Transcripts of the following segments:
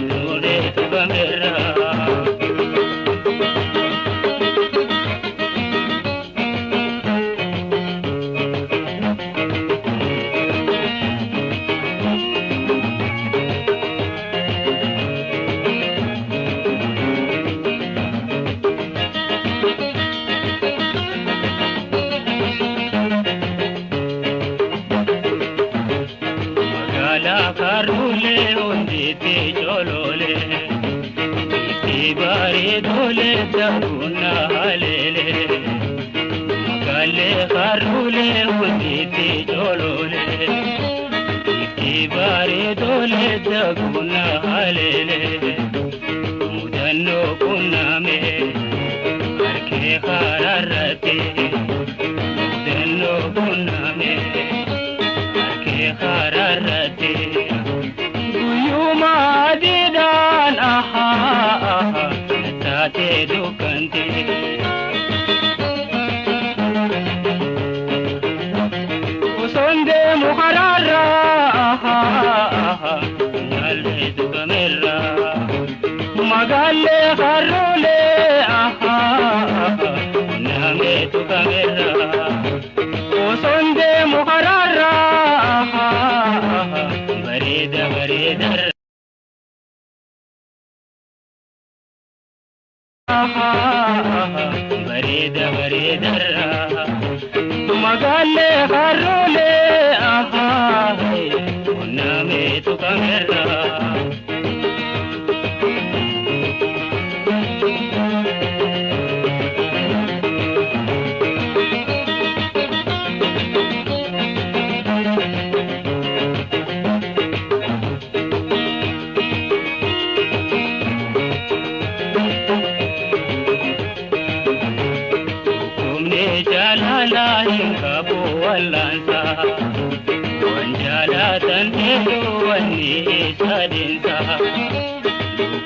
Nuulee tuqameerra. Magaalaa kaarruulee hunditti coloolee itti bareedolee ta'uuna haleelee. Magaalee kaarruulee hunditti coloolee itti bareedolee ta'uuna haleelee. Mudannoo qunname harkee hararratti, mudannoo qunname harkee hararratti. Guyyuma adiidhaan ahaa taatee dukkante. Osoon deemu karaarraa magaallee tuqameerra. Magaallee harroolee namee tuqameerra. Osoon deemu karaarraa bareeda bareedarra. Bareeda bareedarra. Magaallee harroolee namee tuqameerra. Humni jaalalaa hin qabu wallaansa. Waan jaalatan hedduu wanni isa dhinsa.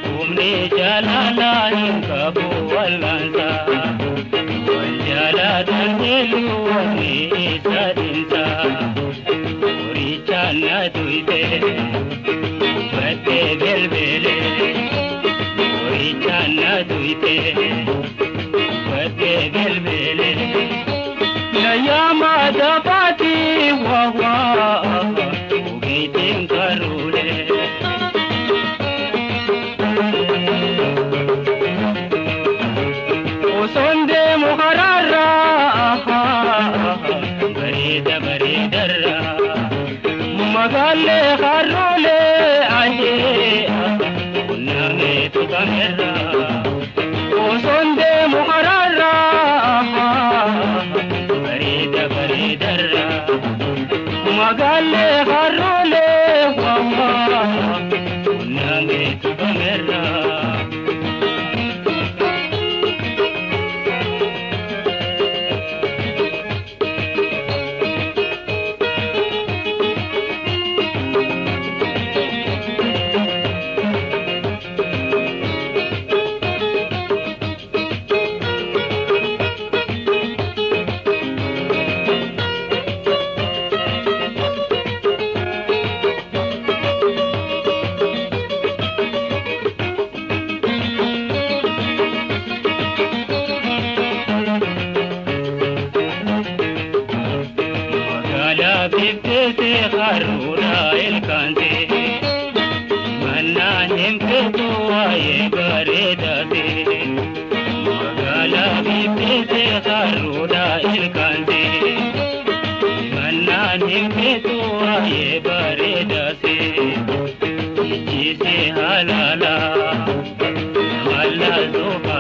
Humni jaalalaa hin qabu wallaansa. Waan jaalatan hedduu wanni isa dhinsa. Qoricha na tuyte battee belbelee. Qoricha na tuyte battee belbelee. Nayama dabaati wawaa ogeetiin karuulee. Osoon deemu karaarraa bareeda bareedarra. Magaallee harroolee ahee qunnamee tuqameerra. Osoon deemu karaarraa bareeda bareedarra. Magaallee harroolee wawaa qunnamee tuqameerra. Magaalaa bifteessee harruudha ilkaante. Mannaan hin feetu waa'ee bareedaate. Magaalaa bifteessee harruudha ilkaante. Mannaan hin feetu waa'ee bareedaate. Ijjisee halaala namallaa.